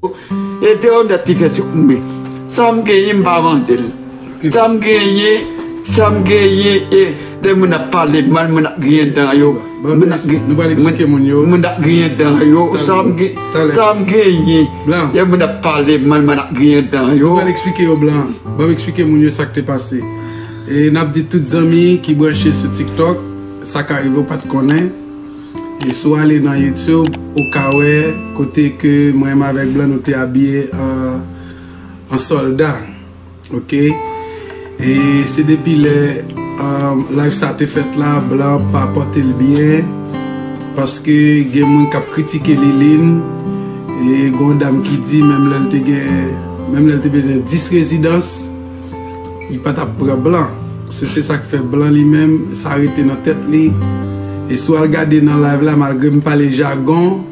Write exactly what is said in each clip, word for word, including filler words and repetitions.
E de onèt li fè sou mwen. Sa m genyen, m pa mande l. Sa m genyen, sa m genyen, e de moun ap pale mal, moun ap griyen dan yo. Moun ap gri- Nou pral eksplike moun yo. Moun ap griyen dan yo. Sa m gen- Talè. Sa m genyen. Blan. E moun ap pale mal, moun ap griyen dan yo. Nou pral eksplike yo, Blan. Ban m eksplike moun yo sa k te pase. E n ap di tout zanmi ki branche sou TikTok, sa ka rive w pa t konnen. E si w ale nan YouTube, ou ka wè kote ke mwen menm avèk Blan nou te abiye an, an sòlda. Ok? E se depi lè, um, live sa te fèt la, Blan pa pòte l byen, paske gen moun k ap kritike Liline. E gen yon dam ki di, menm lè l te gen, menm lè l te bezwen dis rezidans, li pa t ap pran Blan. Se, se sa k fè Blan li menm, sa rete nan tèt li. E si w al gade nan live la, malgre m pale jagon,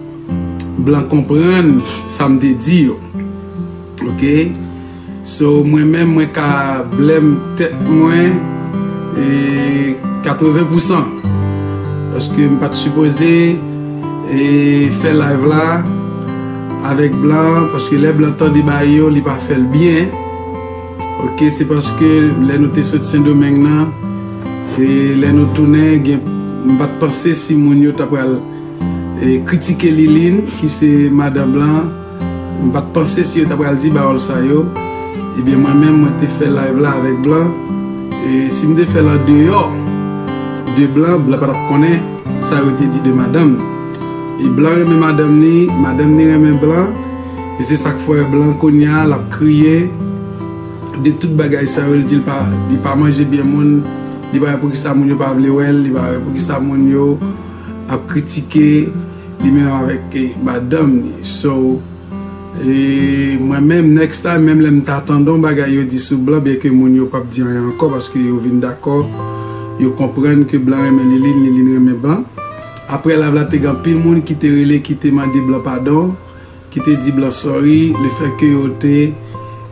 Blan konprann sa m te di yo. Ok? So, mwen menm, mwen ka blame tèt mwen, e, katreven pousan. Paske m pa t sipoze, e, fè live la avèk Blan, paske lè Blan tande bagay yo, li pa fè l byen. Ok, se paske lè nou te sot Sendomeng nan, e lè nou tounen, gen, m pa t panse si moun yo ta pral, e, kritike Liline, ki se madanm Blan. M pa t panse si yo ta pral di pawòl sa yo. Ebyen, mwen menm, mwen te fè live la avèk Blan. E si m te fè l andeyò de Blan, Blan pa t ap konnen sa yo te di de madanm li. E Blan renmen madanm li, madanm li renmen Blan. E se sa k fè Blan kounye a, l ap kriye de tout bagay sa yo, l di l pa, li pa manje byen moun, li pa wè poukisa moun yo pa vle wè l, li pa wè poukisa moun yo ap kritike li menm avèk, eh, madanm li. So, e mwen menm, next time, menm lè m ta tande yon bagay yo di sou Blan, byen ke moun yo p ap di anyen ankò, paske yo vin dakò, yo konprann ke Blan renmen Liline, Liline renmen Blan. Apre live la, te gen anpil moun ki te rele, ki te mande Blan padon, ki te di Blan sorry, le fè ke yo te,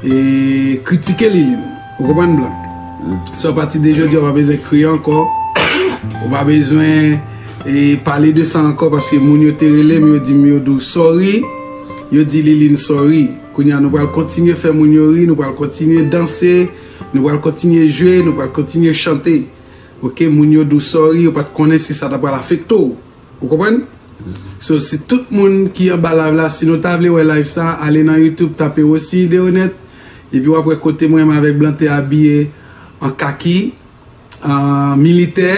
e, kritike Liline. Ou konprann, Blan? So, apati de jodi a, ou pa bezwen kriye ankò. Ou pa bezwen, e, pale de sa ankò, paske moun yo te rele m, yo di m, yo di w sorry, yo di Liline sorry. Kounye a, nou pral kontinye fè moun yo ri, nou pral kontinye danse, nou pral kontinye jwe, nou pral kontinye chante. Ok, moun yo di w sorry, yo pa t konnen si sa ta pral afekte w. Ou konprann? So, si tout moun ki anba live la, si nou ta vle wè live sa, ale nan YouTube, tape Rossy Deronette, epi w ap wè kote mwen menm avèk Blan te abiye an kaki, an militè,